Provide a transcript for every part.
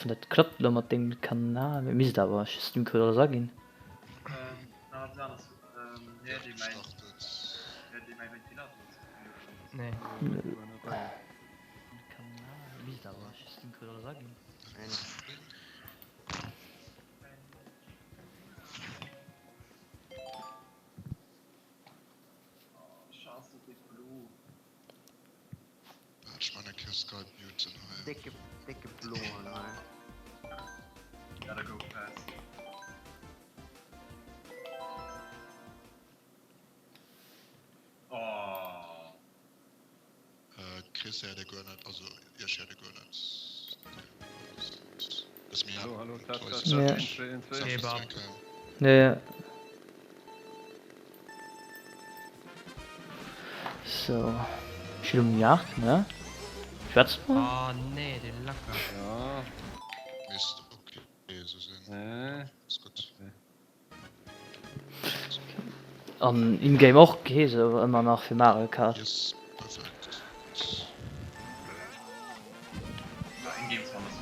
Dat klappt elo mat dengem Kanal, mee misst awer Steam Code alles aginn. Ech man eng Kéier Skype muten hei. Décke, décke bloen hei. Gotta go fast. Oh. Äh, Chris héiert ee guer net, also iech héiert ee guer net. Das mir Hallo, hallo, Test, Test, Ja. Test, 1, 2, 1, 2. Ja, ja. So. Ech hunn um Jagd, ne? Schwätzt mal. Oh nee, de Lacker. Ja. Misst okay esou sinn. Nee. Ass gutt. An in-game och Geese ëmmer nach fir Mario Kart. Yes, perfekt. Ja, in-game sound ass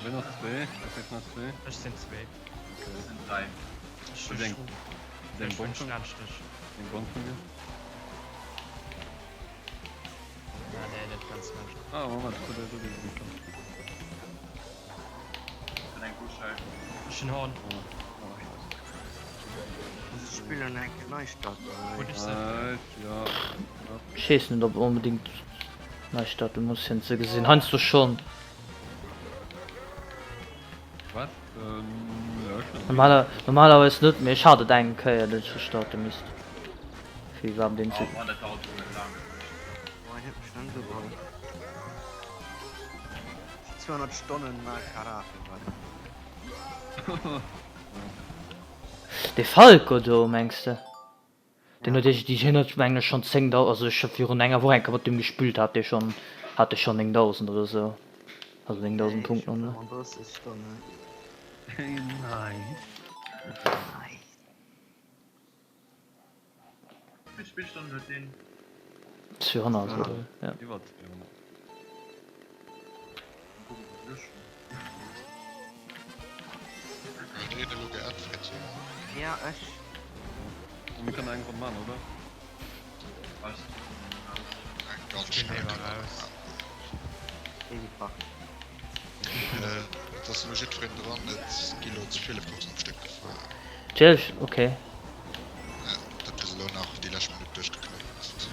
Wien ass zwee? Ech sinn nach zwee. Ech sinn zwee. Okay. Ech sinn dräi. Ech Huet eng eng Bonn vun eng Bonn vun dir? Ah, nee, net ganz laanscht. Ah, Moment, do do do sinn schon. Bin eng Buschei. Ech hunn Horn. Oh, oh, scheiße. Ech spillen eng Kéier Neistart. Huet ech se? Nice, ja. Ech weess net ob onbedingt Neistart muss hin ze gesinn, heiansdo schonn. Wat? Ja, ech schon. Normaler, normalerweis net, mee ech hat et eng Kéier, datt ech restarte misst, fir iwwerhaapt een ze. Oh Mann, dat dauert jo net laang. Boah, en huet mech schon ugeholl. 200 Stonnen mal Karate, wat? Dee Falco do, mengs de? Deen huet déi hien huet mengen ech schonn 10.000, also ech hu virun enger Woch eng Kéier mat deem gespillt, hat dee schonn, hat dee schonn 9.000 oder sou, also 9.000 Ey, ech Punkten hu oder. 35 Stonnen. Nice. Nice. Wéi vill Spillstonnen huet deen? 200 oder, ja. Iwwer 200. Huet een elo geäntwert? Jo. Ja, ech. Mir kënnen eng Ronn man, oder? Eng ganz Ech ginn schnell léiwer kënne mer raus. man. Baby fuck. Et ass elo jiddwereen dran, et gi lo 12 Coursen am Stéck gefuer. 12? Okay. Ja, dat ass elo nach déi lescht Minutt duerchgeknallt.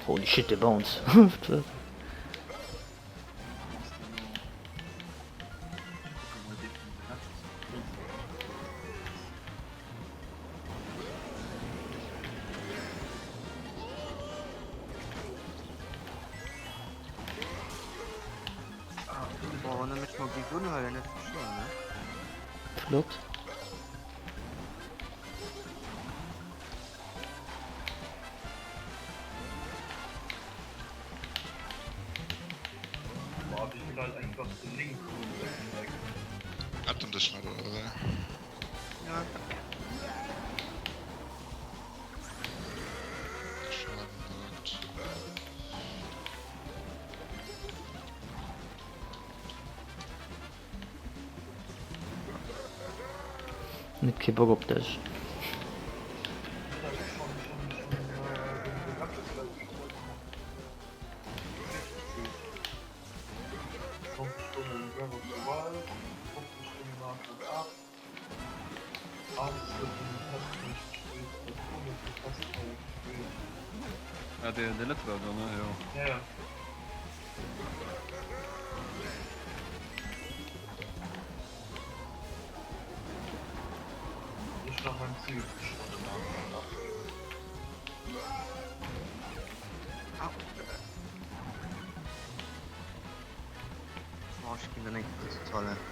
Holy shit, dee Bounce. Boah, wann e mech mol géif unhuelen, dat wär schéin, ne? Flott. Retten dech net oder wéi? Ja. Schaden direkt. Net kee Bock op dech. Ah, dee, dee Lëtzebuerger, ne? Jo. Au. Oh, ech ginn dann eng Kéier zur Toilette.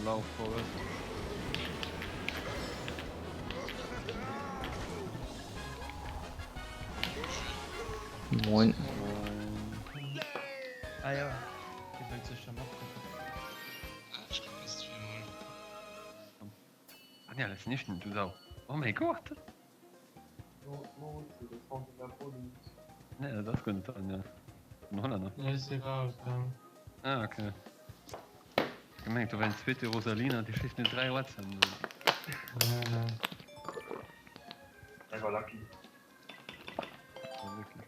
Lauf, Forrest. Moin. Moin. Ah jo, dir wëllt sécher matkucken. Ah, ech kann das zweimal. Anja, lass nicht, du Sau. Oh mein Gott. Nee, dat ass guer net d'Anja. Den Hollänner. Nee, ech si raus, ja. Ah, okay. Gemengt do wär eng zweete Rosalina, déi schéisst mir 3 Watson. Nee, nee. Einfach lucky. Ja, wirklich.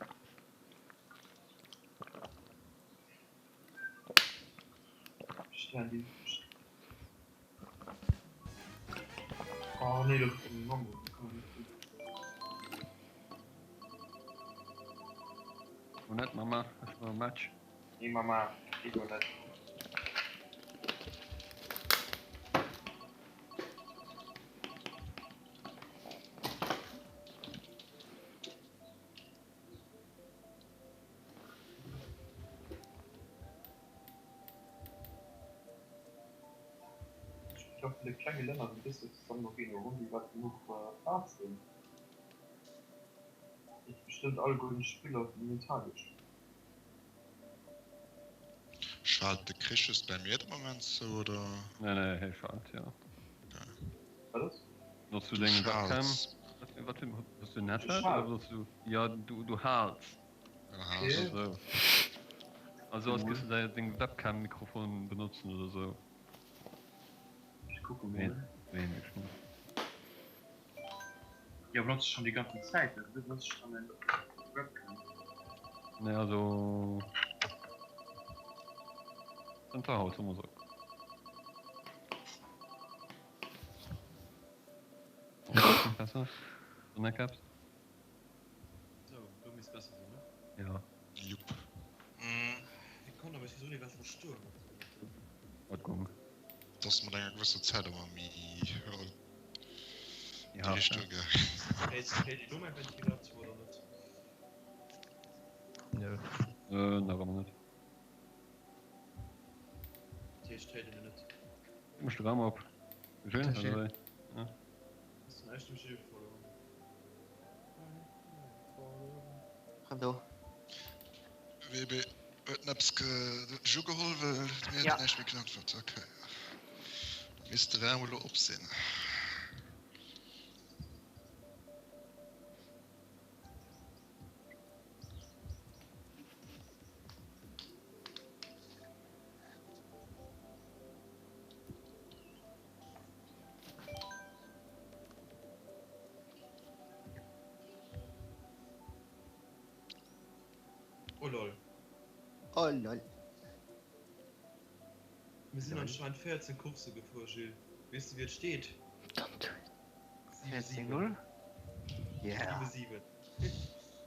Stern, die. Oh nee, das ist ein Mambo. Wo net Mama, ech war am Match. Nee Mama, geht doch net. Ich glaube, viele klenge Länner sind bis jetzt zusammen noch gegen Rundi, wat genug Plaz sinn. Et bestimmt alleguerten Spiller vum Inventar gespillt. Schalt de Krich just bäi mir de Moment sou oder? Nee nee hee schalt jo. Wat ass? Notz du deng Webcam? Wat hues du en Headset oder benotz du? Jo du du haals. Okay. Also als géifs du däi deng Webcam Mikrofon benotzen oder sou. Ech kucke mol. Nee nee ech net. Jo benotze ech schon déi ganzen Zäit, also benotze ech dann eng Webcam. Nee also zënter haut soe mer sou. Besser? Sonnercaps? Sou, lo misst besser sinn, ne? Ja. Jupp. Ech konnt awer wieso net was verstoen. Wat gong? Dass mat enger gewësser Zäit ëmmer méi Ja, déi Richtung gaangen. Héiert Dir lo mäi Ventilator oder net? Nö. Äh, nach ëmmer net. Dat heescht, héiert Dir mech net? Mech de Raum op. Schön, Tëscht. oder wéi? Ja. Ass den echt dem Gilles verloren? Hallo. WB huet en eppes ge huet en ugeholl well mir Ja. huet näischt méi geäntwert. Okay. Da misst de Raum elo op sinn. Oh lol. Oh lol. Mir sinn anscheinend 14 Coursse gefuer, Gilles. Weess de wéi et steet? 7, 7. 14-0? Yeah. 7, 7.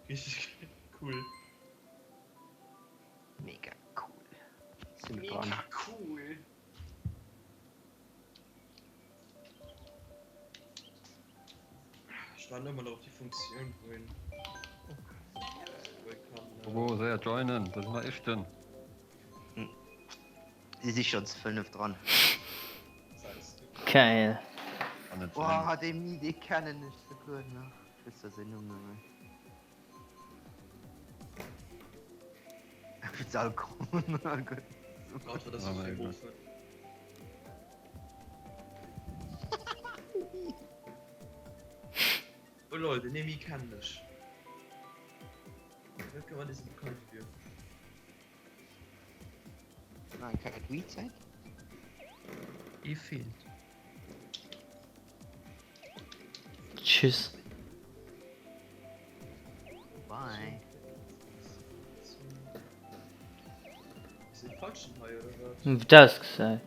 Richteg cool. Mega cool. Sinn dran. Mega cool. Ech waarden ëmmer nach op déi Funktioun wou een wou ee kann. Bravo, séier joinen, da si mer Éischten. Si si schonns 5 dran. Geil. Kann net sinn. Boah, dee Mi, dee kennen ech souguer nach. Ech weess zwar säin Numm net méi. Wéi se all kommen. Gott, wat ass dat fir e Mofen? Oh lol, den Emi kennen ech. Dat kann man diesen bekannt fir. Nein, keine Tweet-Zeit? Ee feelt. Tschüss. Bye. Ass dee falschen hei oder wat? Wéi dat ausgesäit.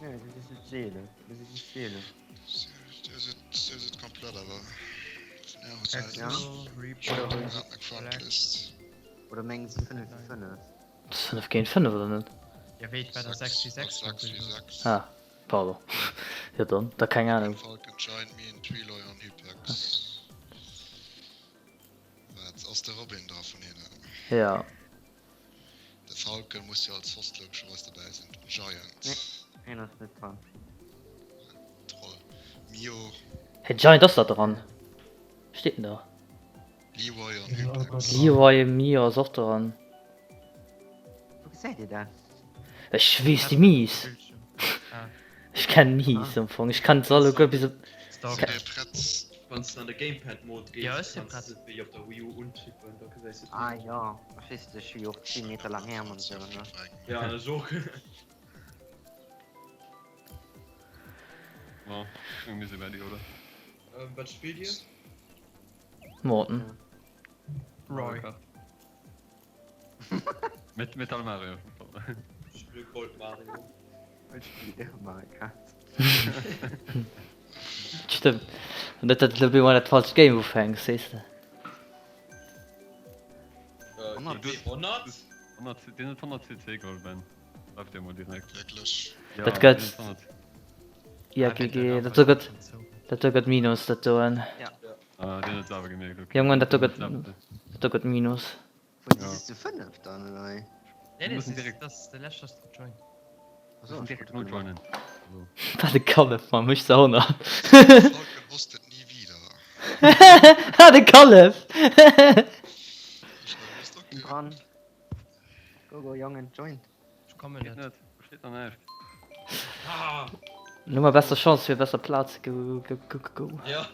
Nee, das ist nicht Seele. Das ist nicht Seele. Dir sidd, dir sidd komplett awer vun ärer Säit Ja. aus. Reaper, Hat eng Friendlist. Oder mengen se 5 5? Dat ass 5 géint 5 oder net? Ja wéi et war da 6 wie 6 6 wie 6. Ah, pardon. Jo dann, da keng Ahnung. Falcon, Giant, Me, Treeloy an Hypex. Wat ass de Robin dra vun hinnen? Ja. De Falcon muss jo als Host logescherweis dobäi sinn. Den Giant. Nee, hien ass net dran. Troll. Mio. Hey, Giant ass da dran. Steet en da? Leroy an Hypex. Leroy, Mio ass och dran. Wou gesäit dir dat? Ech weess déi Mies. Ech kennen Mies am Fong. Ech kann se alleguer bis op. Sidd dir prett? Wann s de an de Gamepad Mode gees, Ja, ech si kanns prett. de wéi op der Wii U untippen, da gesäis de Ah d'Map. jo, ech weess ech hu jo och 10 Meter laang Äerm an esou, ne? Ja, ech och. Bon, mir si ready, oder? Ähm, wat spillt dir? Morten. Roy. Met Metal Mario. Ech spille Gold Mario. Ech spille och Mario Kart. Stëmmt. Net dat du elo dat falscht Game ufänks, weess de. Äh, 100. 100? 100, deen huet 100 CC geholl, Ben. Bleift dir mol direkt. Wierklech? Ja, Dat gëtt. deen huet 100. Ja, GG, dat do gëtt, dat do gëtt Minus, dat doen. Ja. Ah, deen huet selwer gemierkt, okay. Jongen, dat do gëtt, dat do gëtt Minus. Wou si si zu 5 dann oder wéi? Nee, nee, Müssen si direkt- das ist de leschte ass gejoint. Achso, Müssen direkt nojoinen. Wat e Kallef, Mann, méchs de 100. Falcon hostet nie wieder. Wat e Kallef! Ech mengen, Bin dran. Go go Jongen, joint. Ech kommen Geht net. net, do steet nach näischt. Ah, Lo mol besser Chance fir besser Plaz, go go go go go. ja.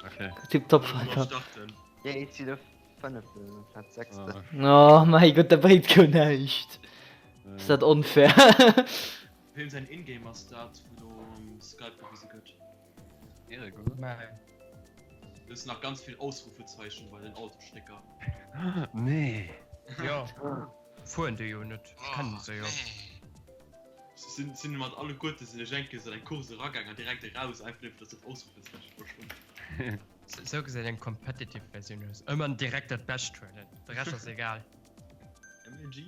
Okay. Tip top, Mal Falcon. starten. Yeah, ich si de fënnefte, Plaz sechste. Ah, Oh mäi Gott, dat bréngt guer näischt. Ass dat onfair. Wem säin Ingame ass dat, wou do um Skype gewise gëtt? Erik, oder? Mäin. Do sinn nach ganz vill Ausrufezeichen bei den Autostécker. Nee. Jo. Fueren déi jo net. Ech kennen se jo. Sinn sinn mat alleguerte sinn ech eng Kéier an eng Course eragaang an direkt eraus, einfach nëmme fir dass dat Ausrufezeichen verschwënnt. Sou gesäit eng competitive Versioun aus. Ëmmer direkt dat Bescht huelen, de Rescht ass egal. MLG.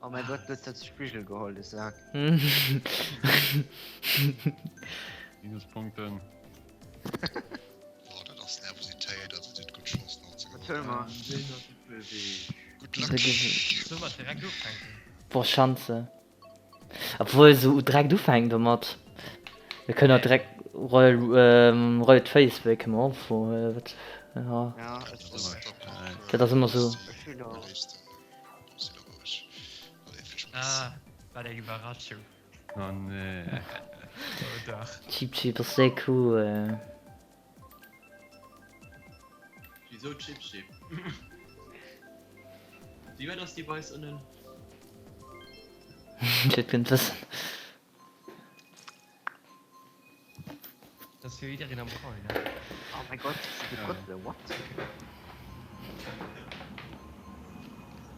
Oh mein Gott, du hues dat Spigel geholl, du Sak. Minuspunkten. Oh, dat ass Nervositéit, also dir hutt gutt Chancen haut ze Wat huele gewannen. mer? Good luck. Solle mer direkt ufänken? Boah, Schanze. Obwohl, sou direkt ufänken domat. Mir kënnen och direkt Royal, ähm, Royal Traceway kënne mer och ufo, wat, ja. Ja, ech Dat ass top nach. Dat ass ëmmer sou. Ech hunn och. Beléifsten. Sinn awer ech. Allez, vill Spaass. Ah, wat eng Iwwerraschung. Oh nee. Oh dach. Cheap Cheap ass sehr cool. Wieso Chip Chip? Wéi wäit ass déi Weis ënnen? Ech hätt gënnt wëssen. Dat ass fir jiddereen am Rei, ne? Oh mein Gott, si de Drëtte, what?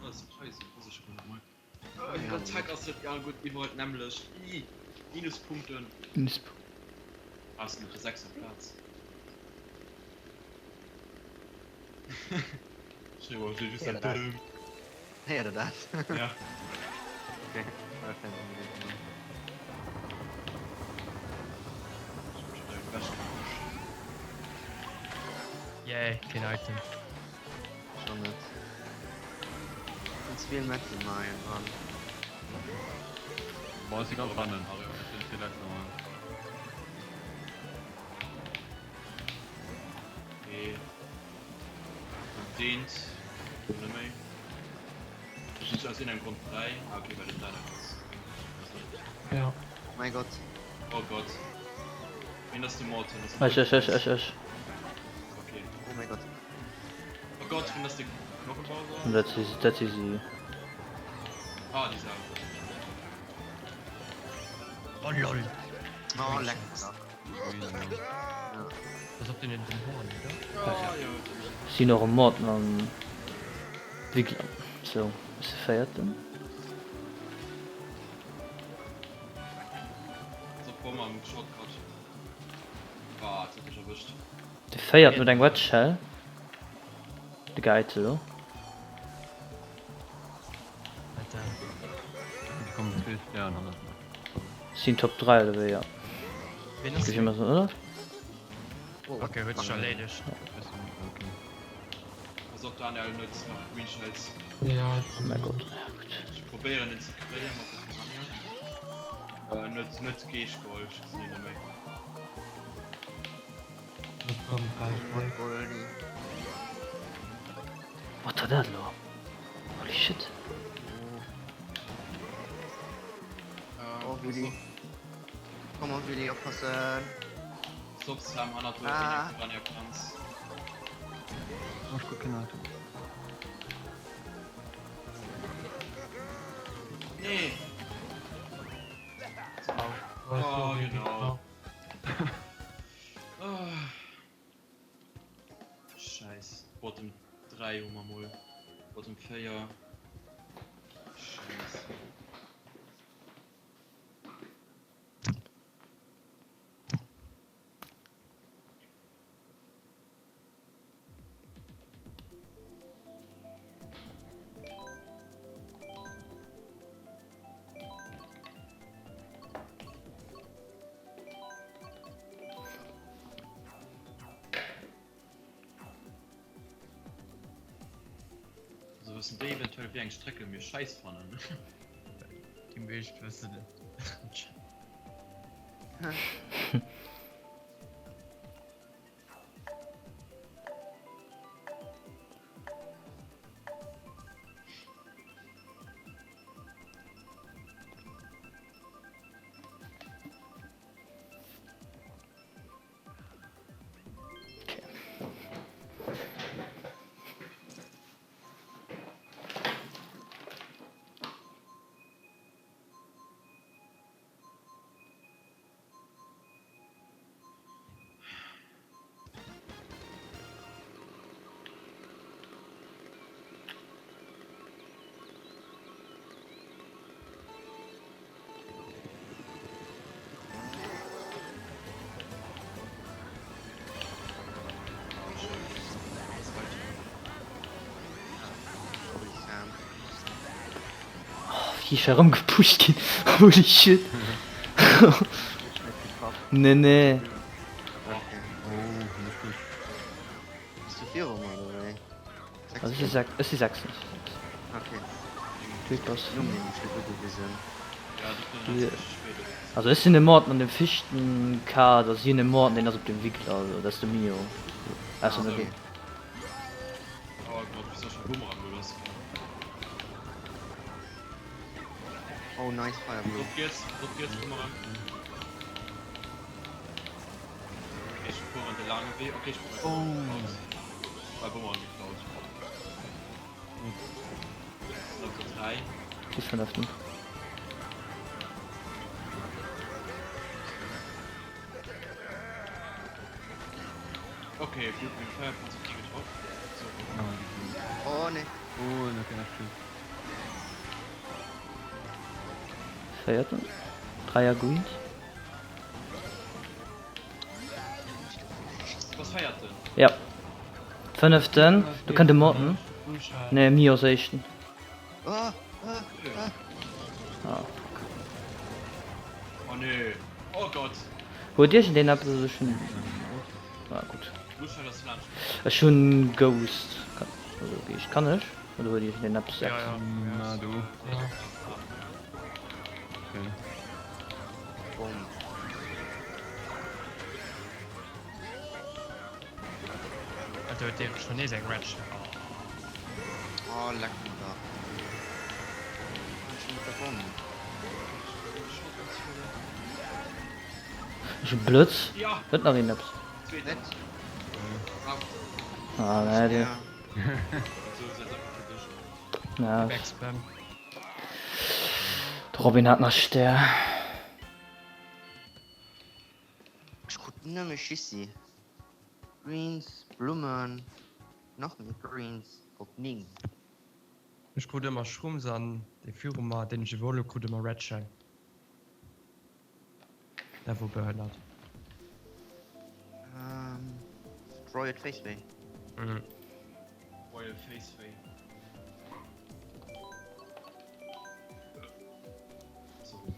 Ah, Surprise, ass ech guer net mei. Iwwer Tech ass et ja gutt iwwerall d'nämmlecht. Ih, Minuspunkten. Minuspunkten. Ah, sinn op der sechster Plaz. Héiert der dat? Héiert der dat? Ja. Okay, war dat unbedéngt gemaach. Yay, keen Item. Schon net. Sinn ze vill Metal Mario dran. Boah, ech si ganz hannen. Ech sinn vill langsam. Okay. Deent net méi. Ech sinn aus iergendengem Grond 3. Ah okay, well den Dynamite ass. Ja. Oh mein Gott. Oh Gott. Wien ass de Morton? Ass Ech, ech, ech, ech, ech. Okay. Oh mein Gott. Oh Gott, wien ass de Knochenbowser? Dat si, dat si si. Ah, déi Sau. Oh lol. Oh, leck mech dach. Pass op den den Horn, oder? Ah, jo. Sinn och e Morton an Wiggler. Sou, ech si Véierten. De Véierten huet eng Wedge Shell. De Geiz elo. Sinn Top 3 oder wéi? Ja. Géif ech emol soen, oder? Ok, huet sech erleedegt. Pass op Daniel, net nach Green Shells. Ja. Oh mein Gott, ja gut. Ech probéieren en ze kréien mat der Piranha. Äh, net, net Geesch geholl, ech gesinn en net méi. Dat kommt gleich voll. Goldie. Wat war dat elo? Holy shit. Oh, Willi. Komm on, Willi, oppassen. Pass op Sam, hannert der Ah. Piranha Plants. Oh, ech krut keen Item. Nee! Weißt du, Oh, wie die genau. war? Ah. Scheiß. Bottom 3 hu mer mol. Bottom 4. Scheiß. Also wëssen déi eventuell wéi eng Strecke mir scheiss fannen? Déi meescht wëssen et. Sorry Sam. Wéi ech erëmgepusht ginn, holy shit. Net getraff. Nee, nee. Okay. Oh, net gutt. Bass du viru mer oder wéi? Also ech si Sechsten? ech si sechsten. Okay. Typ ass. Numm nämlech net ugewisen. Also ech sinn de Morten an dem viischten Kader, si hunn de Morten deen ass op dem Wickler, also dat ass de Mio. Ausser Okay. Oh Gott, wéi soll ech de Boomerang elo lass ginn? Oh nice Fire Blue. Op geht's, op geht's Boomerang. Okay, ech fueren de laange Wee. Okay, ech krut mäi Boomerang geklaut. Mäi Boomerang geklaut. Sinn op der 3. Bis fënneften. Okay, gutt, meng Firepunch huet kee getraff. So. Oh nee. Oh, okay, dat stimmt. Véierten. Dräier Greens. Was Véierten? Ja. Fënneften. Do kënnt de Morten. Nee, Mio ass éischten. Ah, ah, ah. Ah, fuck. Oh nee. Oh Gott. Huet iergendeen eppes? Also ech hunn. Ah, gutt. Ech hunn Ghost. Also Geescht. Kann ech? Oder huet iergendeen eppes? Ja, ja. Na du. Okay. Boom. Alter, huet dee schon nees eng Red Shell. Oh, leck mich dach. Kann schon mit der Bombe. Ech hu Blëtz. Ja. Huet nach een eppes? Net. Ah, nee, du. Ja. Ja. Backspam. De Robin hat nach Stär. Ech krut nëmme Schissi. Greens, Blummen, nach méi Greens op 9. Ech krut ëmmer Shrooms an dee viru mer, deen ech iwwerholl hu, krut ëmmer Red Shell. Dat wor behënnert. Royal Faceway. Mhm. Royal Faceway. Sorry.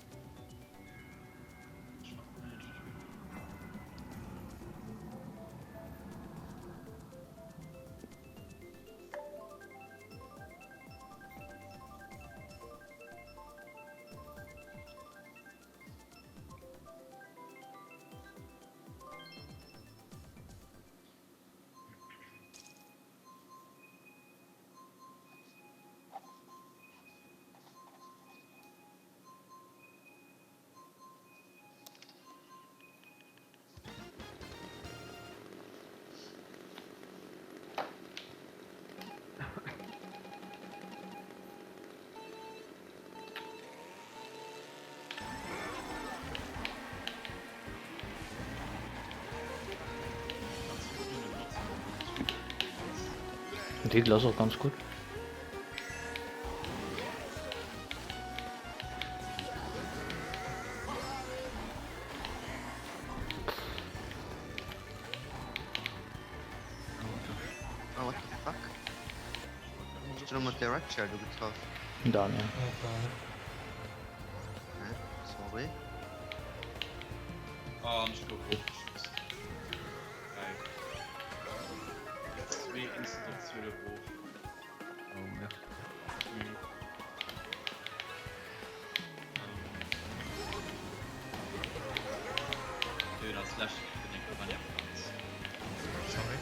Deagle ass och ganz gutt. Oh, what the fuck? Ech hunn mat der Red Shell do getraff. Daniel. Hä? Sorry. Ah, an ech gouf ofgeschoss. Geil. Zwee instant op 12 of. Oh, merde. Mhm. Ähm. Als lescht kritt en eng Piranha-Pflanz. Sorry.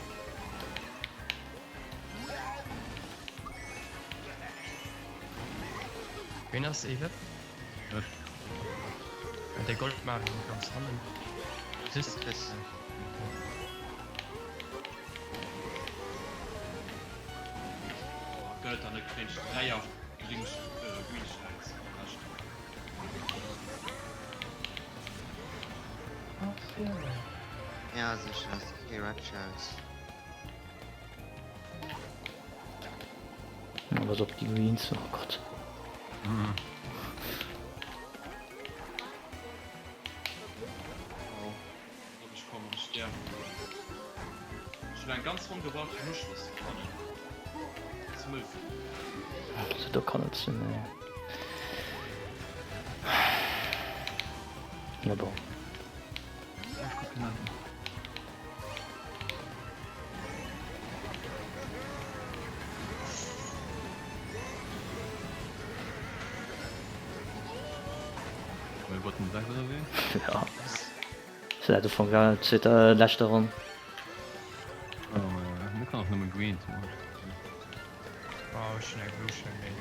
Ween ass 11? Ech. An de Gold Mario ganz hannen. Chris. Chris. Oh, gëtt et dann net kréinsch Dräier gring äh, Green Shells am leschten? Ja, sécher, kee Red Shells. Oh, pass op déi Greens, oh Gott. Mhm. Oh. Op ech kommen, ech stierwen. Ech hunn eng ganz Ronn gebraucht fir den Uschloss ze fannen. Zum Mëllflug. Also do kann et sinn, nee. Mais bon. Ech kucken an. Mir wollten sechs oder wéi? Ja. Se hat Ufank war zweeter leschter Ronn. Oh, mir kann och nëmme Greens maachen. Oh, ech hunn eng Blue Shell méi.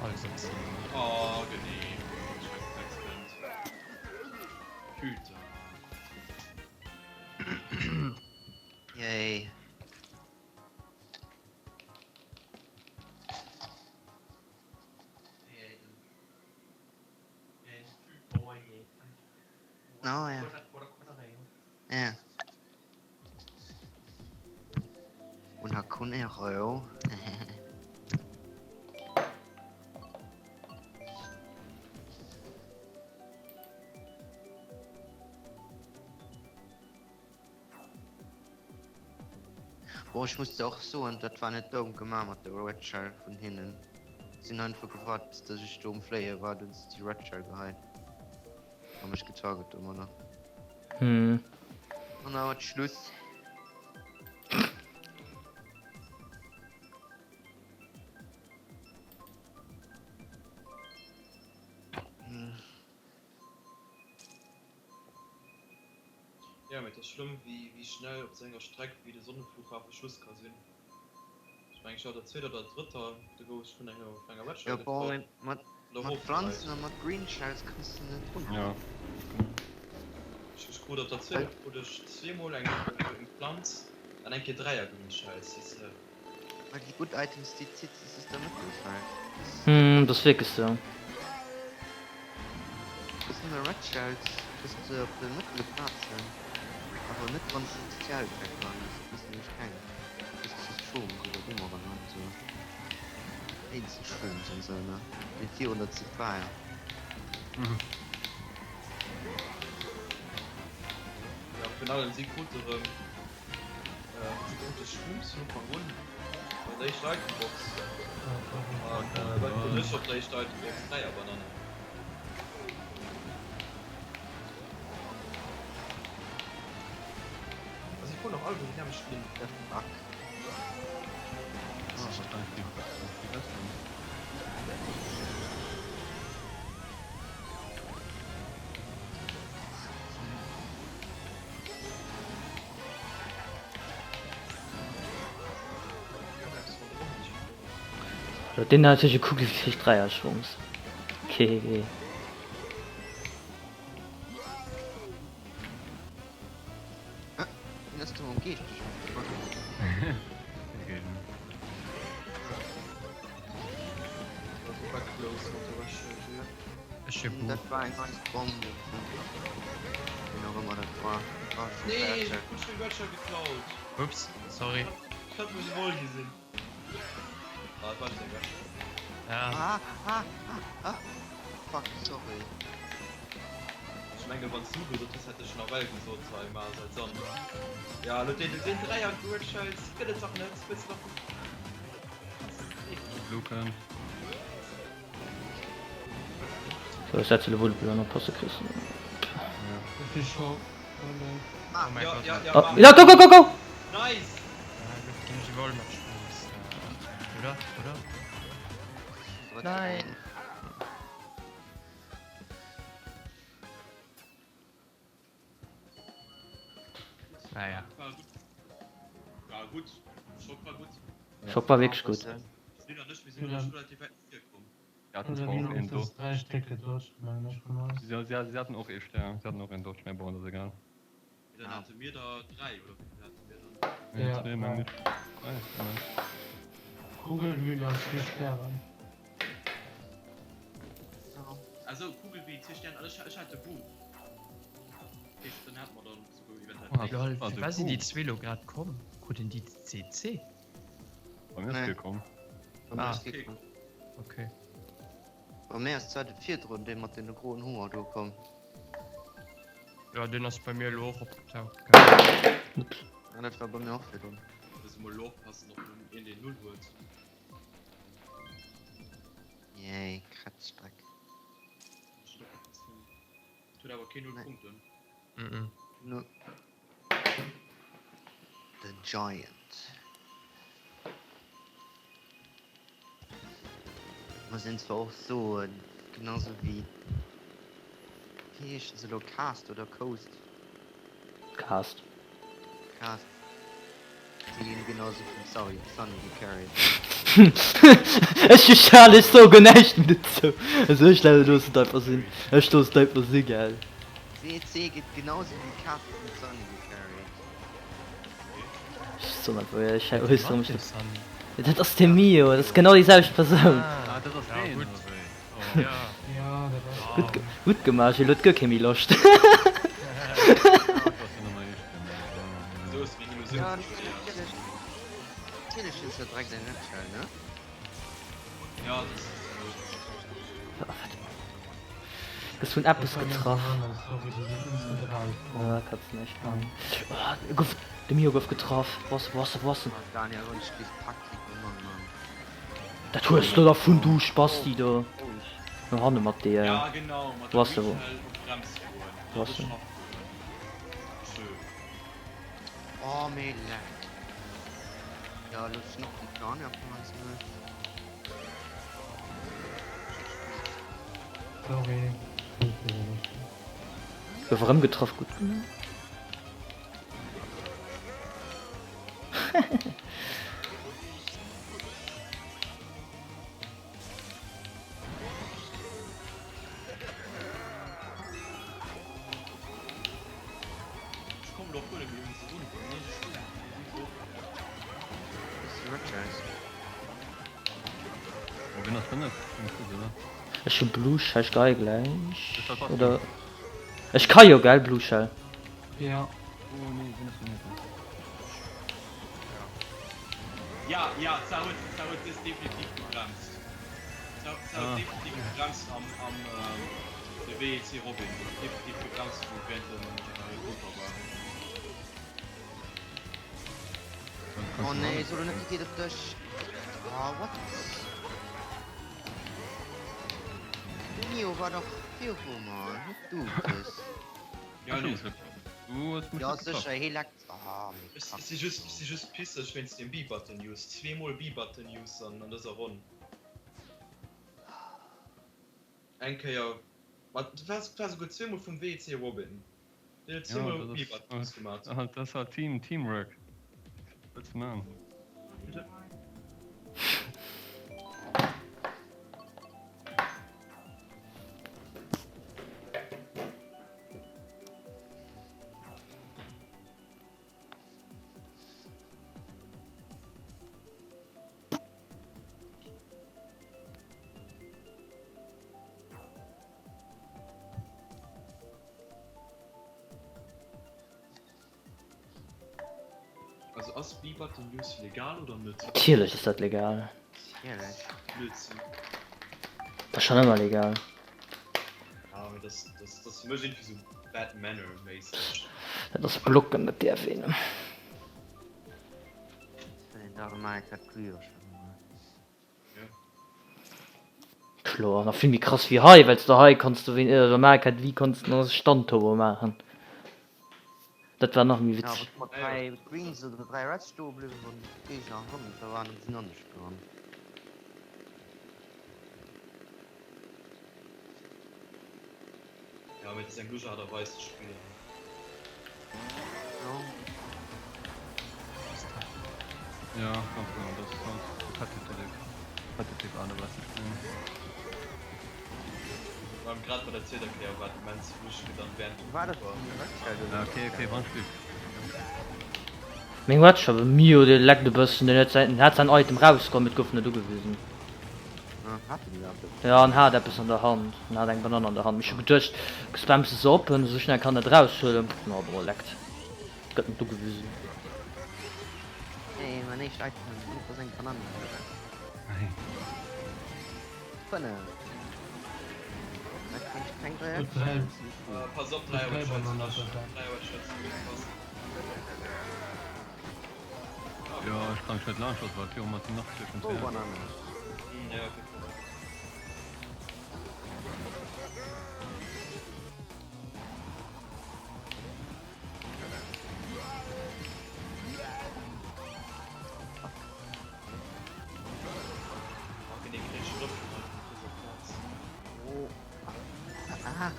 Alles op 10. Oh, genee. Ech war accident. Putain. Yay. Nå ja. Ja. Hun har kun en røve. Bon, ech muss der och soen, dat war net domm gemaach mat der Red Shell vun hinnen. Si hunn einfach gewaart bis dass ech do um Fléie war, dunn hu se déi Red Shell geheit a mech getarget domadder. Hm. An awer Schluss. Jo, mee et ass schlëmm wéi wéi schnell op sou enger Streck wéi de Sonneflughafen Schluss ka sinn. Ech mengen ech war der zweeter oder drëtter, do gouf ech vun enger vun enger Jo Red Shell bon, getraff mee mat an da mat erofgeheit. Pflanzen a mat Green Shells kanns de net Ja. runner. Ech ech krut op der zweeter krut ech zweemol eng eng Pflanz an eng Kéier 3 er Green Shells, weess de. Well déi gutt Items déi zitt se aus der Mëttelfeld. Hm, dat ass wierklech sou. Dës nëmme Red Shells kriss de op de mëttele Plazen, awer net wann s de Spezial Attack dran hues, da kriss de nämlech keng. Kriss de just Shrooms oder Boomerang an esou. Eenzel Shrooms an esou ne, déi virun der Zitt war jo. Jo, virun allem si krute rëm. Si krut de Shrooms vun Ufank un bei der éischter Itembox an wat krut ech op der éischter Itembox? Dräier Banannen. A si fueren och alleguer déi nämmlecht Linn. The fuck? Ah, wahrscheinlech déi déi besten. Den hat sech gekuckt wéi vill Dräier schwongs. KG. Wien ass do mam Geescht? Ech hu Dat war eng nice Bomb. Wien och ëmmer dat war. Nee, ech hu Red Shell geklaut. Ups, sorry. Ech hat mech wuel gesinn. Ah, dat war just eng Wäsche. Ja. Ah, ah, ah, ah. Fuck, sorry. Ech mengen, wann s du gesot häss, hätt ech nawell gesot, hei, maach eis an. Ja, lo deen, deen Dräier Gurtschels gëtt et dach net. Wëlls de dach. Kanns de gleewen. Lucan. So, ech setze lo wuel op an oppasse Chris. Ech si scho. Oh mein Ja, Gott. ja, ja, Oh, mach. ja, go, go, go, go! Nice! Ja, lo ginn ech iwwerall mat Shrooms. Oder? Oder? Nein! Naja. War gutt. War gutt. Schock war gutt. Schock war wierklech gutt. Sinn an ech, mir sinn relativ wäit no vir komm. Sie hatten zwar och een Dodge. Sie, sie, sie hatten och ee Stern, sie hatten och een Dodge, mä bon, dat ass egal. Dann hate mir der 3 oder wéi vill hate mir dann? Nee, ja, zwee, meng ich. Drei, ja. Kugelwühler an zwee Stären. Also Kugelwühl, zwee Sterne, also ech, ech hat de Buch. Heescht, dann hat mer dann souguer eventuell. Lol, fir wat sinn déi zwee lo grad komm? Kruten déi CC? Bei mir ass kee komm. Bei mir Ah. ass kee komm. Okay. Bei mir ass zwar de virdrun dee mat deene groen Hoer do komm. Ja, deen ass bei mir elo och opgetaucht. Ups. Ja, dat war bei mir och virdrun. Muss emol elo oppassen, ob nun een deen Null huet. Yay, Kratzspeck. Huet awer keen Null Punkten. Mhm. No. The Giant. Muss een zwar och soen, genau sou wéi, wéi heeschen se elo, Cast oder Coast? Cast. Cast. Si ginn genau sou vum Sorry Sunny gecarried. Ech hu schal, ech soe guer näischt méi dozou. Also ech loossen et einfach sinn. Ech loossen et einfach si, gell. CC gëtt genau sou wéi Cast vum Sunny gecarried. Ech soen einfach, ja, ech äussere mech net. Dat ass de Mio, dat ass genau déi selwecht Persoun. Ah, dat ass deen, oder wéi? Oh. Ja, dat ass Gutt, deen. gutt gemaach, Gilles, huet guer kee méi Loscht. Dat ass jo nëmmer ee Spinner. Esou ass meng Illusioun Ja, zerstéiert. natierlech hues de direkt eng Nutshell, ne? Ja, dat ass Gëss vun eppes getraff. Ah, kannst näischt man. Oh, gouf, de Mio gouf getraff. Wo ass, wo ass, wo ass en? Daniel, wann ech bis Taktik man, Mann. Dat hues de dervun, du Spasti do. No hanne mat deer. Ja, genau, mat Wo der ass de? Wo Michel op d'Brems goen. Wo ass en? Schön. Oh, mee leck. Ja, lo schnappt den Daniel vun eis net. Sorry. Gouf erëm getraff, gutt gemaach. Ech kommen elo och guer net méi un se run. Ech hu Blue Shell, ech geie gläich. Oder ech ka jo gell Blue Shell. Ja. Ja, ja, Zau huet, Zau huet dës definitiv gebremst. Zau, Zau huet definitiv gebremst am, am, de WEC Robin huet definitiv gebremst wou während dem Motor war. Oh nee, so net déi geet op dech. Oh, what? De Mio war dach viru mer, net du, Chris. Ja, nee. Du hues mech Ja, net getraff. sécher, hee leckt. Ah, mee Ech kack. si just, ech si just pisseg wéinst dem B-Button-Use. Zweemol B-Button-Use an, an dëser Ronn. Eng Kéier, ma et war, et war souguer zweemol vum WEC Robin. Deen huet Ja, zweemol dat ass, B-Button-Use gemat. dat ass halt Team, Teamwork. Wat wëlls de man? Also. ass B-Button Use legal oder net? Natierlech ass dat legal. Natierlech. Blödsinn. Dat ass schonn ëmmer legal. Ja, mee dat ass fir mech iergendwéi sou bad manner méisseg. Dat ass blocken, dat däerf een. Kloer, nach vill méi krass wéi hei, well s de hei kanns de wéi oder Mario Kart Wii kanns de nach Standturbo maachen. Dat war nach méi witzeg. Ja, mee et ass eng lusch Aart a Weis ze spillen. Ja, ganz genau, dat ass halt repetitive, repetitive Aart a Weis ze spillen. Vor allem grad bei der zweeter Kéier war et immens lusch fir dann während dem War dat War. Ja, okay, okay, wann Stück. Meng Watch awer Mio, dee leckt e bëssen, deen huet säin, hat säin Item rauskomm, mee et gouf net ugewisen. Jo en hat eppes an der Hand, en hat eng Banann an der Hand, mee ech hu geduecht spamms de se op en esou schnell kann net raushuelen, ma bon leckt, gëtt net ugewisen. Jo, ech kann net laanscht, also wat viru mer sinn nach zwëschen Zwou Bananen. Ah.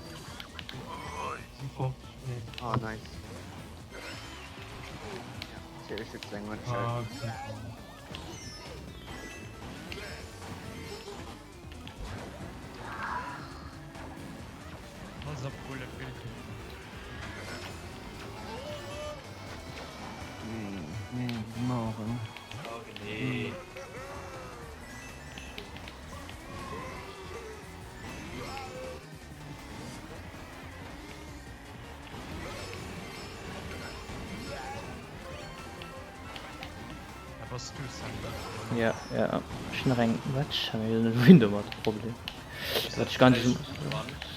Oh, nice. Pass op Bullet Bill. Da bass du Sandy. Ja, ja. Ech hunn nach eng Wedge, mee ech weess net wouhin domat. Problem. Wat ech ganz sou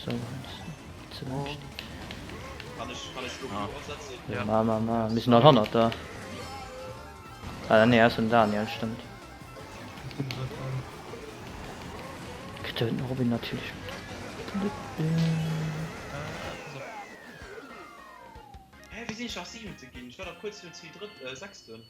ze wäit. Ja. Ma ma ma mir sinn all hannert der. Ah nee, ausser den Daniel, stëmmt. Kritt den Robin natierlech. Hä, wéi sinn ech nach Siwente ginn? Ech war dach kuerz virun Ziel Drëtt, äh, Sechsten.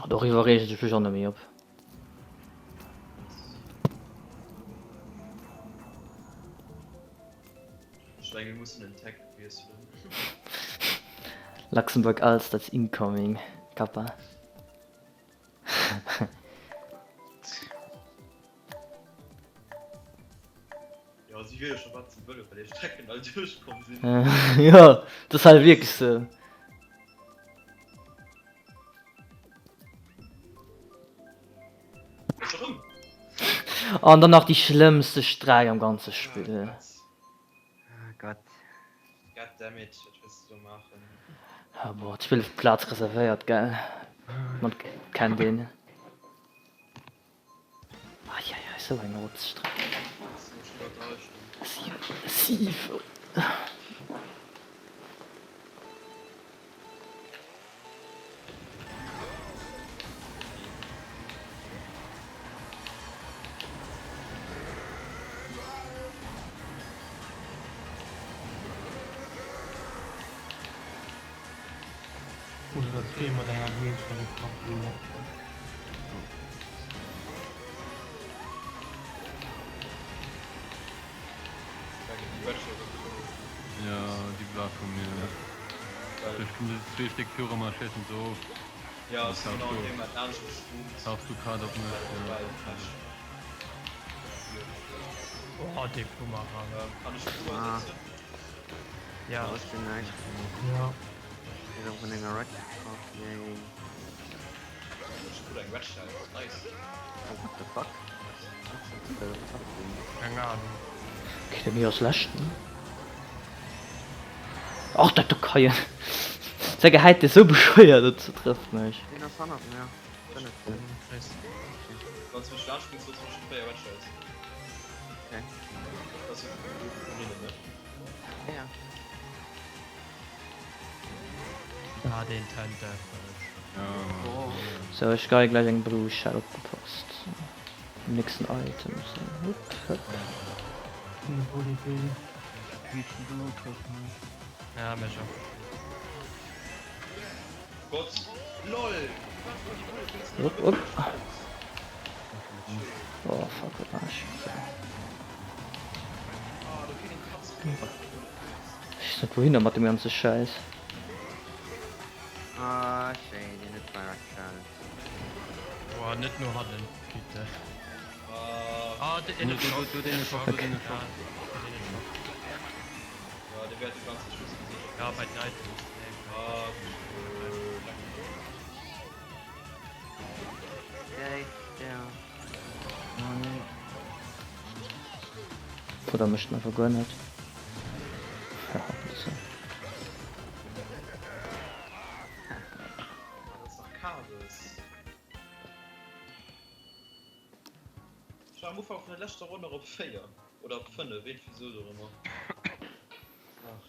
Doriwwer reegt ech mech och net méi op. Luxembourg Alsters incoming, Kappa. Jo, si wiele scho wat se wëllen, well déi Strecken all duerchkomm sinn. Jo, dat ass halt wierklech sou. An dann nach déi schlëmmste Streck am ganze Spill. Ah Gott. Goddammit, wat wëlls de do maachen? Ah boah, 12 Plaz reservéiert, gell? Man kennt een. Eieiei, sou eng Rotzstreck. 7, 7. Oder dat Spill mat enger Greenscreen gemacht ginn. Ja, déi war vu mir. Ech kommen zwee Stéck viru mer, schéissen se of. Ja, ech sinn genau an deem Moment laanscht gespookt. Tauchst du grad op mech? Oh, dee Bumerang. Kann ech Blue ersetzen? Ja. Ech sinn näischt gemaach. Ja. Ech sinn vun enger Red getraff, yay. Ech krut eng Red Shell, nice. Oh what the fuck? Wat ass dat denn? Keng Ahnung. Okay, de Mio ass leschten. Och dat do ka jo. Säi gehäit ass sou bescheuert, dat trëfft mech. Deen ass hannert mir. Chris. Wann s du mech laanscht springs, hues du schon 4 Red Shells. Okay. Dat ass jo vun hinnen, ne? Ja, ja. Ah, deen Tëntefësch. Sou, ech geie gläich eng Blue Shell opgepasst. Nächsten Item. So, hup, hup. Eine gute Idee. Ja, mech och. Gott! LOL! Hup, hup. Oh fuck, wat war ech? So. Ech weess net wouhinner mat dem ganze Schäiss. Ah, schéin, deen huet zwei Red Shells. Boah, net no hannen, bitte. Ah, den Do, do, do, deen Schock, do, deen Schock. Ja, dee wäert de ganze Schuss gesichert. Ja, bei den Items. Ah, Yay, der. Oh nee. Oder mécht en einfach guer net. Ja, so. Dat ass dach Kabes. Ech war am Ufank vun der leschter Ronn nach op 4 oder op 5, iergendwéi sou dorëmmer. Ach.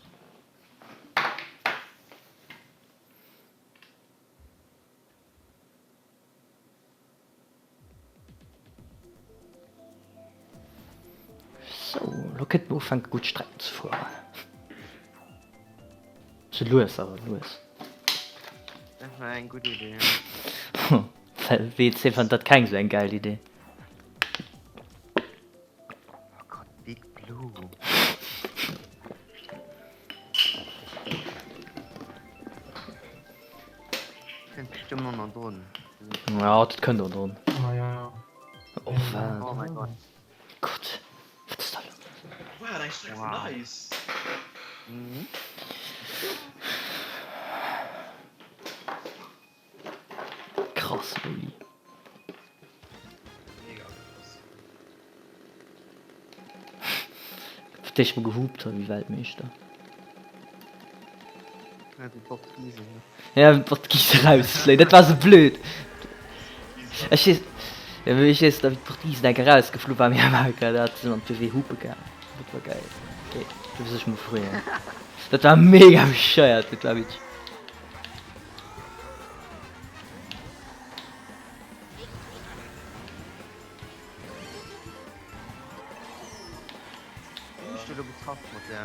Sou, lo kënnt mer ufänke gutt Strecken ze fueren. Sou lues awer lues. Dat war eng gutt Idee. Well WC fand dat keng sou eng geil Idee. Oh Gott, Big Blue. Kënnt bestëmmt och nach drun. Ja, dat kënnt och drun. Ah ja. Oh wat. Oh mein Gott. Gott, wat ass da los? Wow, deng Streck ass Wow. nice! Mhm. Krass, Loli. Mega krass. Fir d'éischt mol gehupt hunn wéi Weltmeeschter. Ja, déi Portugisen, ne? Ja, wéi d'Portugise rausfléien, dat war sou blöd. Ech weess, ja, mee ech weess nach, wéi d'Portugisen enke rausgeflu waren, mir waren grad dat sinn an d'WW hupe gaangen. Dat war geil. Okay, du wirst dech mol freeën. Dat war mega bescheuert, dat war wierklech.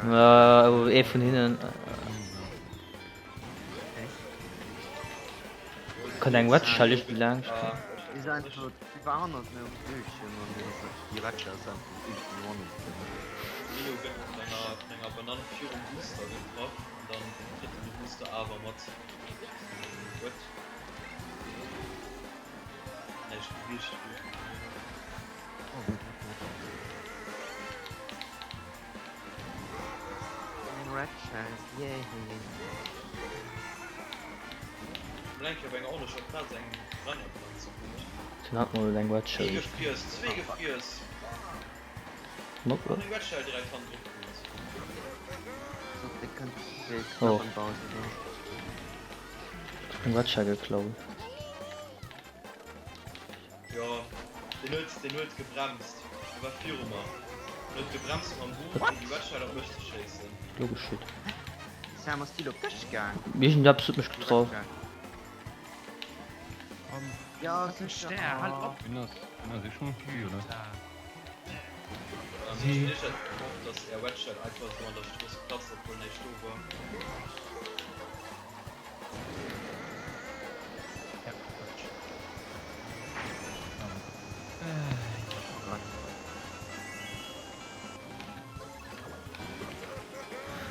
Äh, ee vun hinnen. Kënnt eng Wedge Shell iergendwéi laanscht. Den hat mol eng Wedge Shell. Oh. Eng Wedge Shell geklaut. Jo, deen huet, deen huet gebremst. Dee war viru mer. Deen huet gebremst mam Boom, fir déi Wedge op mech ze schéissen. Logesch shit. Sam, ass déi lo op dech gaang? Iergendeppes huet mech getraff. Ja, sicher. Stär, hal op! Wien ass, wien ass? Ech hunn Vue, oder? Ähm, ech ech hätt gehofft, dass är Wedge einfach esou an der Strooss platzt, obwuel näischt do war.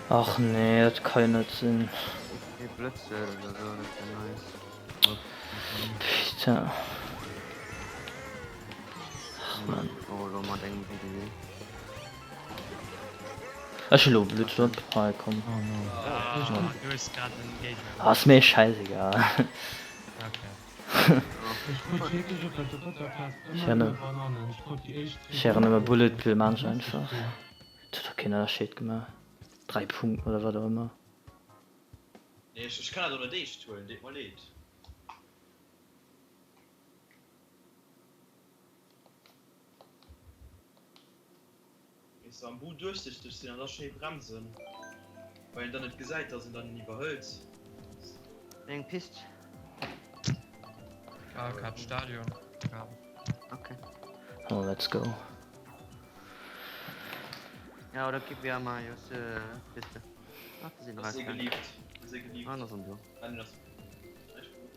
Ach nee, dat ka jo net sinn. Ee Blëtz oder sou, dat wär nice. Putain. Ach man. Oh, lo mat engem Video. Ech hu lo Bluttdrop. Hei komm. Oh no. Ah, du hues grad en Géigner. Ah, ass mir scheißegal. Okay. Ech krut wierklech op der drëtter Plaz ëmmer nëmme Bananen. Ech krut déi éischt Ech hären nëmme Bullet Bill maan ech einfach. Et huet och keen Ënnerscheed gemaach. 3 Punkten oder wat och ëmmer. Nee, ech kann dat och net eescht huelen, deet mer leed. Weess de, am But duerchsichteg sinn an da schéi bremsen, well een dann net gesäit, dass een dann een iwwerhëlt. Wéi eng Pist? Ah, grad Stadion. Ja. Okay. Oh, let's go. Ja, oder gib mir mal jos äh, Piste. Ach, die sind Ass reif. ee gelieft. Ass ee gelieft. Ah, das sind du. Ah, nee, das echt gut.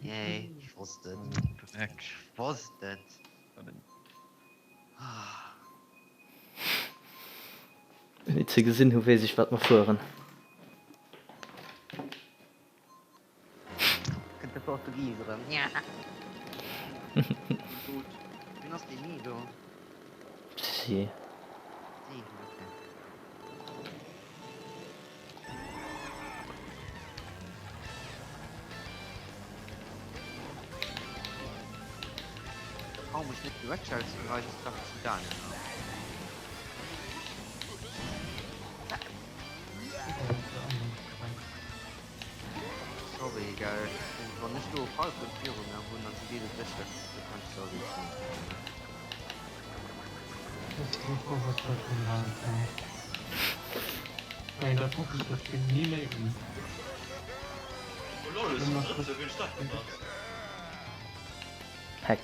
Yay, ich wusste et. Dreck. Ich wusste et. Wéi ze gesinn hu weess ech wat mer fueren. Kënnt de Portugis erëm. Gutt. Wien ass deen ni do? Si. Si, okay. Trau mech net de Red Shell ze geheien, ass dach zu Daniel. Sorry gell, wann ech do e Falcon viru mer hunn an se geet et sécher, da kann ech sorry soen. Oh lol, ech sinn Drëtte, wéi hunn ech dat gemaach? Hex.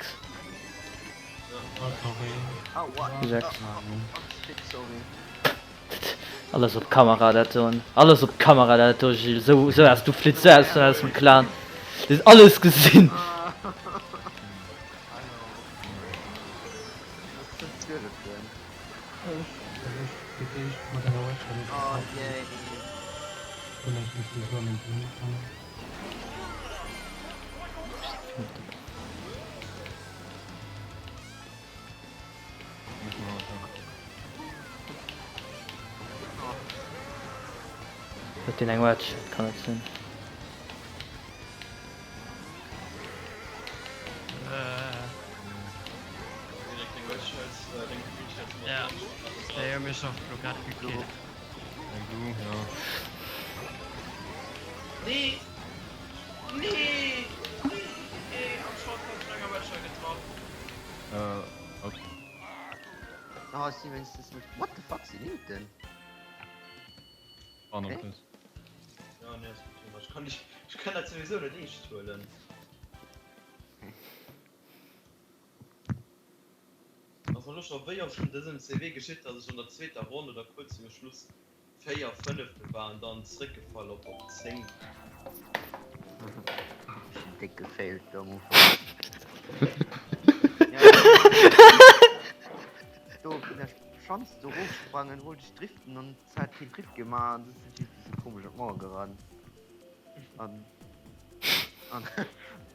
Sechs. Alles op Kamera dat doen. Alles op Kamera dat do Gilles. Sou sou ass du flitz sou aus aus dem Clan. Du hues alles gesinn. Huet deen eng Wedge? Kann net sinn. Oh, ech si wéinstens net. What the fuck, si Newton? Okay. Ja, nee, ass gut. Ech kann, ech kann dat sowieso net eescht huelen. Ass mer lo scho wéi oft un dësem CW geschitt, dass ech an der zweeter Ronn oder kuerz viru Schluss 4, 5 war an dann zréckgefall op op 10. Déck gefailt do am Ufank. Do op der Schanz do rofsprangen wollt ech driften an et hat keen Drift gemaach an du sinn ech e bësse komesch op d'Mauer gerannt. An an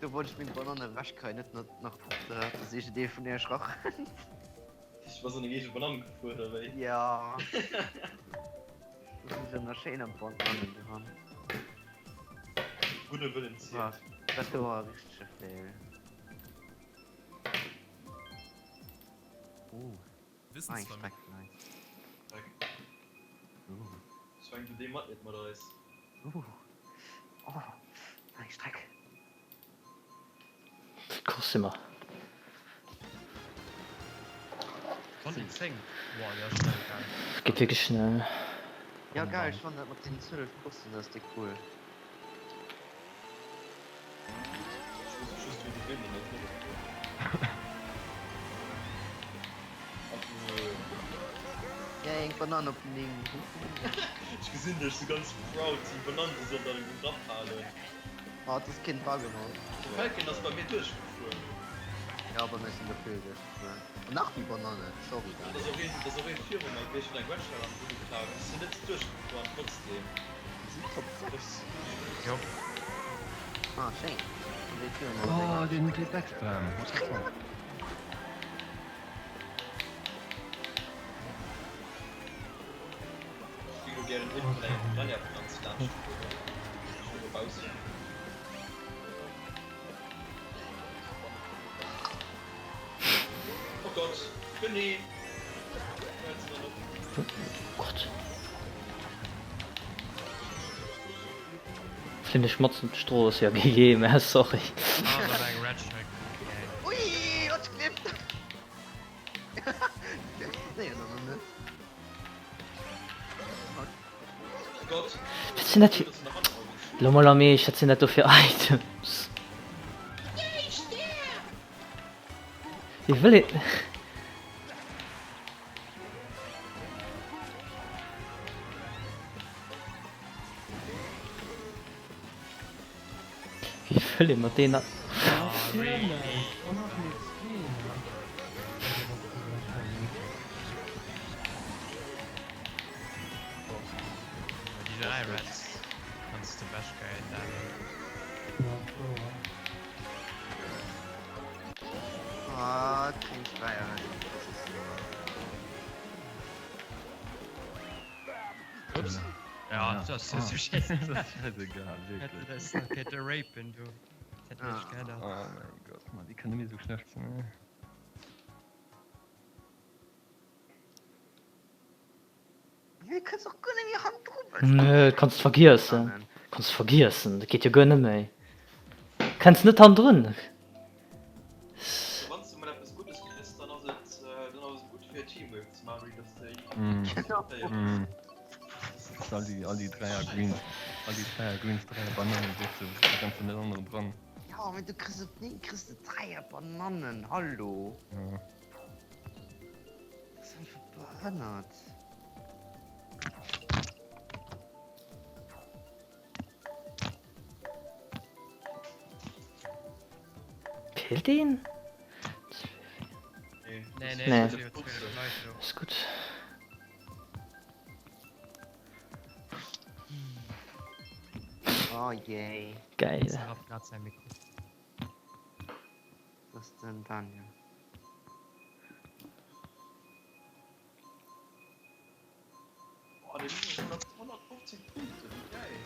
do wollt ech meng Banann ewechkreien, net nach dass iergendee vun iech rarennt. Ech bass an deng eege Banann gefuer, oder wéi? Ja. Do sinn se nach schéin am Banannen dran. Gudde Wëllen zielt. Dat do war e richtege Fail. Uh. Ah, eng Streck, nice. Dreck. Uh. Schweng du dee Matleed mat eis. Uh. Oh, eng Streck. Course si mer. Ronn 10 Boah, déi ass schnell gaang. Geet wierklech schnell. Ja geil, ech fannen dat mat den 12 Coursen dat ass déck cool. Ech wosst just wou gewinnen net wou verlueren. Yay, eng Banann op den Ding. Ech gesinn dech sou ganz proud déi Banann déi se op dengem Grapp halen. Ah, et ass keen drageholl. De Falcon ass bei mir duerchgefuer. Ja, bei mir sinn der vill duerchgefuer. An nach méi Banannen, sorry Dan. Et ass och een, et ass och een viru mer gewiescht, huet eng Red Shell an de Bugel geklaut. Ech sinn net duerchgefuer an trotzdem. Mir sinn Top 6. Jop. Ah, schéin. An déi viru mer ass eng Oh, deen huet dee Backspam. What the fuck? Ech géing lo gären iergendwann eng Piranha-Pflanz laanscht fueren. Ech wëll dobaussen. Oh Gott, genee! Wou hält se dann op? Oh Gott. Flinn ech matzen op d'Strooss, jo GG, mä sorry. Ah, da war eng Red Shell. Ui, wat klippt! Wat sinn dat fir. Lo mol am Eescht, wat sinn dat do fir Items? Wéi wëll een. Wéi wëll ee mat deenen. Ups. Ja, das ist so scheiße. Das ist scheißegal, wirklich. Das ist noch keine Rapen, du. Das hätte ich gerne. Oh mein Gott, Mann, die kann nicht mehr so schnell sein. Du kënns och guer net méi hannendru. Nö, kanns de vergiessen. Kanns de vergiessen, dat geet jo guer net méi. Kenns net hannendrun. Wann s de mol eppes Guddes kriss, dann ass et dann ass et gutt fir Teamwork ze maachen, wéi dass de Dass all déi all déi Dräier Greens, all déi Dräier Greens, Dräier Bananen, weess de, da kanns de net anere dran. Jo, mee du kriss op ni kriss de Dräier Bananen, hallo. Ja. Dat ass einfach behënnert. Feelt een? Nee, nee, Nee. nee. Ass gutt. Oh jee. Geil. Das ist den Daniel. Oh, deen huet 115 Punkte, wéi geil!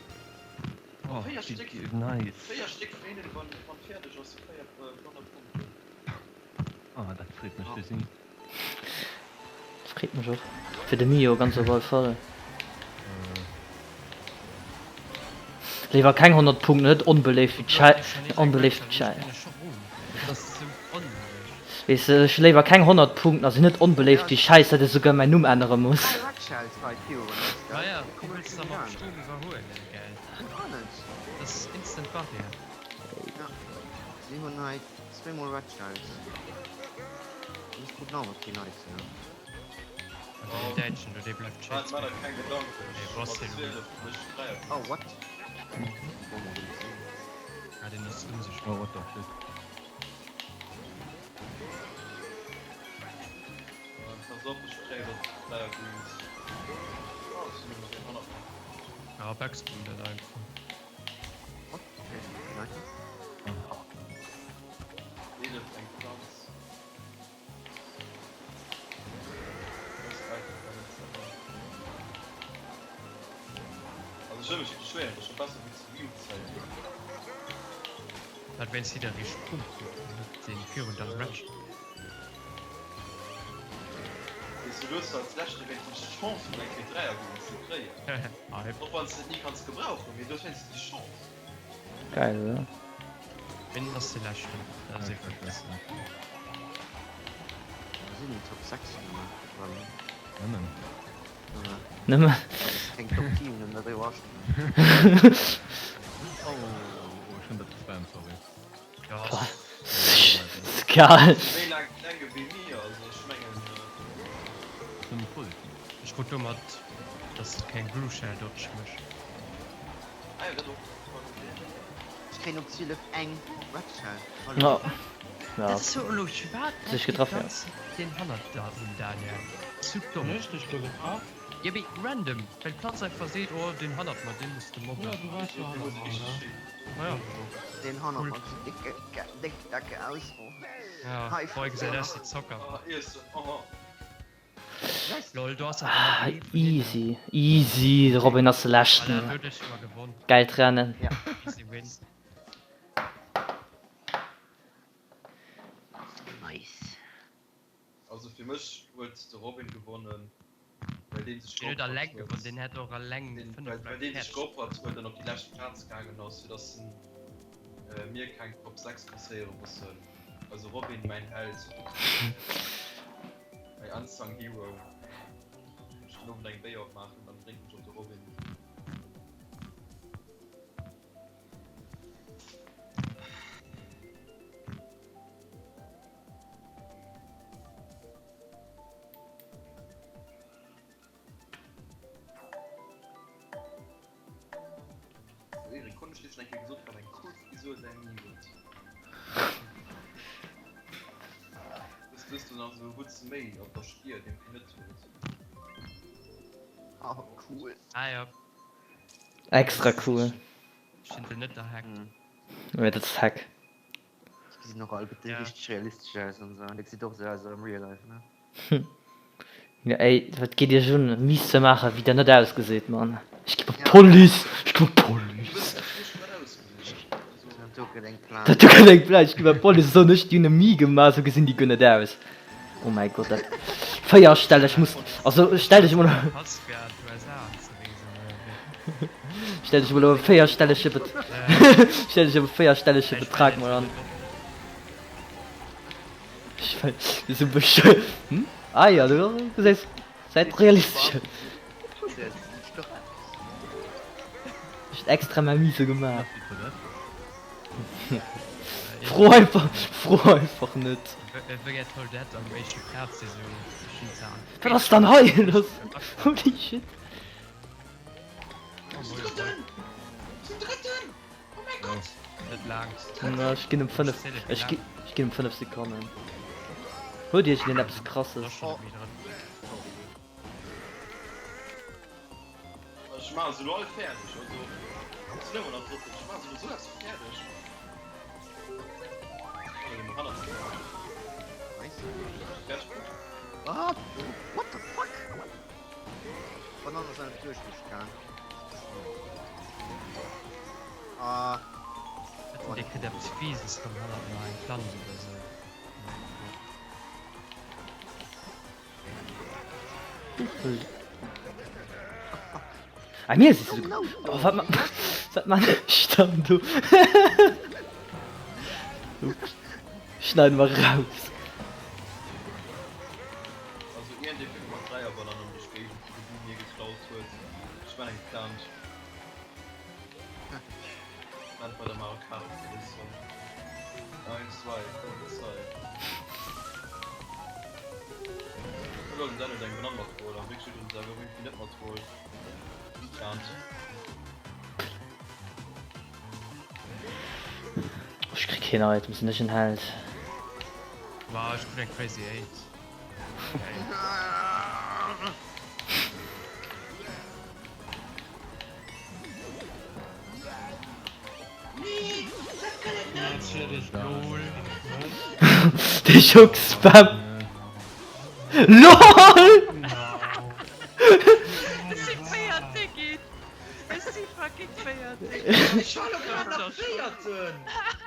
Oh, Véier Stéck. nice. Véier Stéck vun hinnen, wann wann fäerdeg ass, véier 100 Punkten. Oh, dat freet mech fir si. Dat freet mech och fir de Mio ganz op alle Fall. Léiwer keng 100 Punkten, net onbeléift wéi d'Schei, onbeléift wéi d'Schei. Weess de, ech hu léiwer keng 100 Punkten a sinn net onbeléift wéi Schäiss, dat ech souguer mäin Numm ännere muss. Oh, what the shit. Ja, backspool dat einfach. Dat wéinst si der richteg Pump krut an net deen virun der Ratchet. Geil, oder? Ween ass dee leschten? Dat ass ee vun eis. Nëmmen. Nëmmen. Oh, ech hunn dat gespammt, sorry. Geil. Nëmme positiv. Ech krut domat dass et keng Blue Shell Dodge mécht. kréien op 12 eng Red Shell. Hallo. Ja. Dat ass jo elo schwaat Sech getraff, ja. Deen hannert der un Daniel. Zu domm. Hun ech dech do getraff? Jo mee random, well d'Planz einfach seet oh deen hannert mer deen muss de mobben. Jo du waars jo hannert mer ne? Naja. Deen hannert mer gesäit déck déck decke aus oh. Ja Hei boah gesäit aus wéi Zocker. Oh iessen oh. Lol do ass awer Ah, nach ee vun hinnen. easy, easy, de Robin ass de Voilà, leschten. do huet ech mol gewonn. Geilt Rennen. Ja. Easy win. Nice. Also fir mech huet de Robin gewonnen, well deen sech Deen huet geopfert alleng huet. gewonnen, deen hätt och alleng Deen, 5 well, well Leit deen sech catcht. geopfert huet an op déi lescht Plaz gaangen ass, fir dass en mir keng Top 6 kasséiere mussen. Also Robin, mäin Held, mäi unsung hero. Ech den Owend eng Béier opmaachen, dann drénken ech op de Robin. Erik, konnt ech dir schon eng Kéier gesot, wat eng cool Frisur säin Ni huet? Dës hues du nach esou e Wutz méi op der Stier, deen du net hues. Oh cool. Ah jo. Extra cool. Ech hun se net erhackt. Jo dat ass Hack. Déi gesinn och all bitte Ja. richteg realistesch aus an sou. Dat gesit och sou aus am real life ne? Jo ey, wat geet iech un mies ze maachen wéi der net ausgeseet mann. Ech gi bei Ja. d'Police, ech gi bei Du d'Police. wëss echt nicht wat ausgesinn. Also. Dat do gëtt eng Plainte. Dat do gëtt eng Plainte, ech gi bei d'Police soen ech déi hunn e Mie gemaach, sou gesinn déi guer net aus. Oh mäi Gott dat véierstelleg muss, also stell dech emol. Pass fir an d'USA anzereesen oder wéi? Stell dech emol op e véierstellege Bet stell dech op e véierstellege Betrag mol an. Ech well esou bescheu hm? Ah jo, du gesäis säit realistesch aus. Ech extra mä Mise gemaach. Fro einfach, fro einfach net. Wat ass dann hei lass? Holy shit. Na, ech ginn em 5, ech gi, ech ginn em 5 Sekonnen. Huet iergendeen eppes krasses? Ech maache se elo all fäerdeg, also et sinn ëmmer nach Drëtten, ech maache se elo esou eppes vu fäerdeg. Oh, den hannert mir. Nice. Fäerdeg gemaach. Ah, what the fuck? D'Banann ass einfach duerch mech gaang. Ah. Dir kritt eppes Fieses vum hannert mer, eng Planz oder sou. Ah mir si souguer. Oh wat ma wat man ech dann do? Ups. Schneiden mer raus. Also iergendee kritt mat Dräierbanannen duerch d'Géigend, déi de Bu mir geklaut huet. Ech man eng Plainte. Plainte bei der Mario Kart Police. Eins, zwei, Polizei. Hallo, den Dan huet eng Banann matgeholl an wéi huet en se awer irgendwie net matgeholl. Plainte. Ech krick keen Item, sinn ech en Held? Wow, ech krut eng Crazy 8. Geil. De Schock Spam. LOL! Ech si Véierte ginn! Ech si fucking Véierte ginn! Ech war lo grad nach Véierten!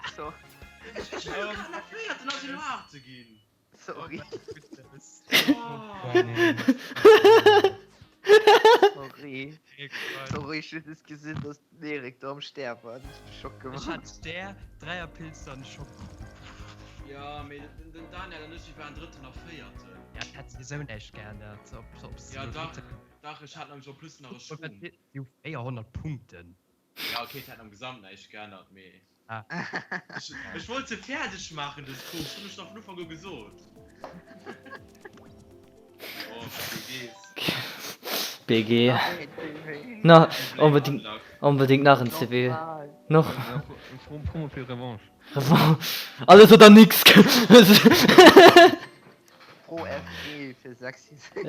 Ech war lo grad nach Véierten a sinn elo Aachte ginn! Sorry. Sorry. Sorry, ech hunn just gesinn, dass den Erik do am Stär war. Dat huet mech Schock Ech gemaach. hat Stär, Dräierpilz an Schock. Ja, mee den Daniel an ech, mir waren Drëtten a Véierten. Ja, et hätt souwisou näischt geännert, ob s de Ja, elo dach, Drëtte. dach, ech hat nämlech en plus nach e Schwung. Si hu 400 Punkten. Ja, okay, et hätt am Gesamt näischt geännert, mee. Ah. Ech, ech wollt se fäerdeg maachen, dës Course, hunn ech nach vun Ufank u gesot. Oh, GG's. BG. Na, onbedingt, onbedingt nach en CW. Normal. Noch. Fro mol fir Revanche. Revanche. Alles oder nix. Fro FG fir sexy sinn.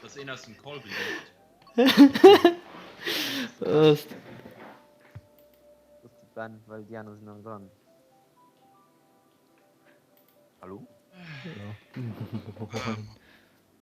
Dass een aus dem Call gelieft. Prost. Das ist de Ben, well déi aner sinn all dran. Hallo? Ähm.